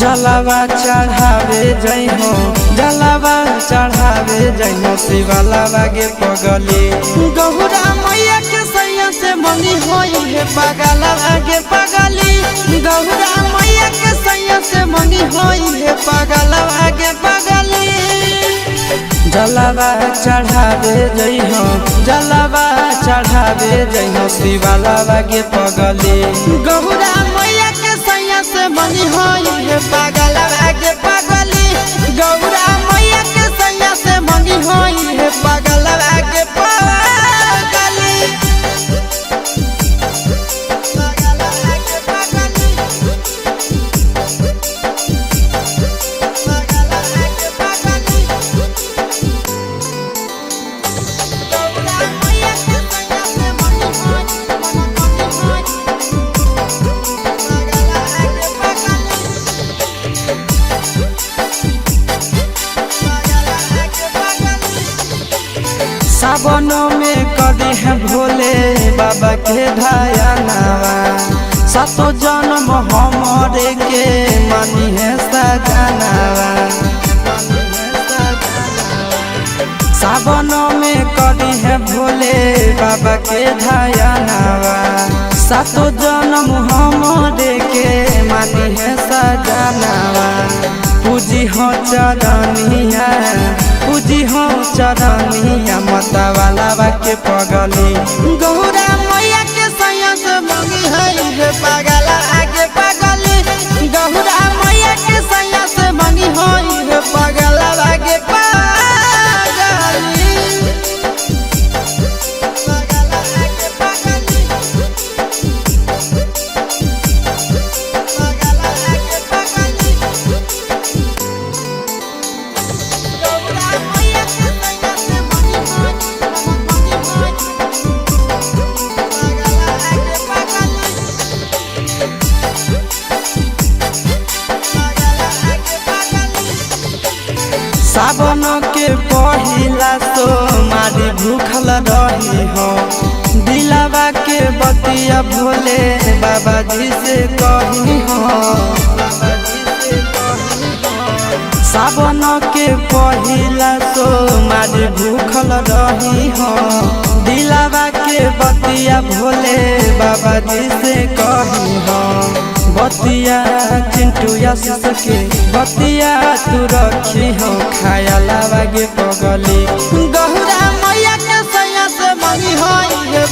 जलवा चढ़ावे जइहो, जलवा चढ़ावे जइहो शिवलावा गे पगली। गौरा मैया के सैया से मंगी होई हे पगलवा गे पगली। गौरा मैया के सैया से मंगी होई हे पगलवा गे पगली। जलवा चढ़ावे जइहो, जलवा चढ़ावे जइहो शिवलावा गे पगली। गौरा मैया के सैया से मंगी होई हे पगलवा गे पगली। गौरा मैया के सैया से मंगी होई हे पगलवा गे पगली। पगलवा गे पगली। पगलवा गे पगली। गौरा मैया के सैया से मंगी होई, मंगी होई। पगलवा गे पगली। पगलवा गे पगली। सावनों में करे हैं भोले बाबा के ध्यानवा, सातो जन्म हमरे के मानी है सजनावा। सावनों में करे हैं भोले बाबा के ध्यानवा, सातो जन्म हमरे के मानी है सजनावा। पूजी हो चरनिया, पूजी हो चरनिया मतवाला के पगली। गौरा मैया के सैया से मंगी है हे पगला आगे पगली। गौरा मैया के सैया से मंगी है हे पगला आगे पगली। पगला आगे पगली। पगला आगे पगली। गौरा मैया के सैया से मंगी होई, मंगी होई। पगला आगे पगली। पगला आगे पगली। सावन के पहिला सोमवारी भूखल रही हो, दिलावा के बतिया भोले बाबा जी से कही हो। सावन के पहिला सोमवारी भूखल रही हो, दिलावा के बतिया भोले बाबा जी से कही हो। बतिया चिंटू आशीष के बतिया तू रखी हो, खाया लावा गे पगली। गौरा मैया के सैया से मंगी होई हे।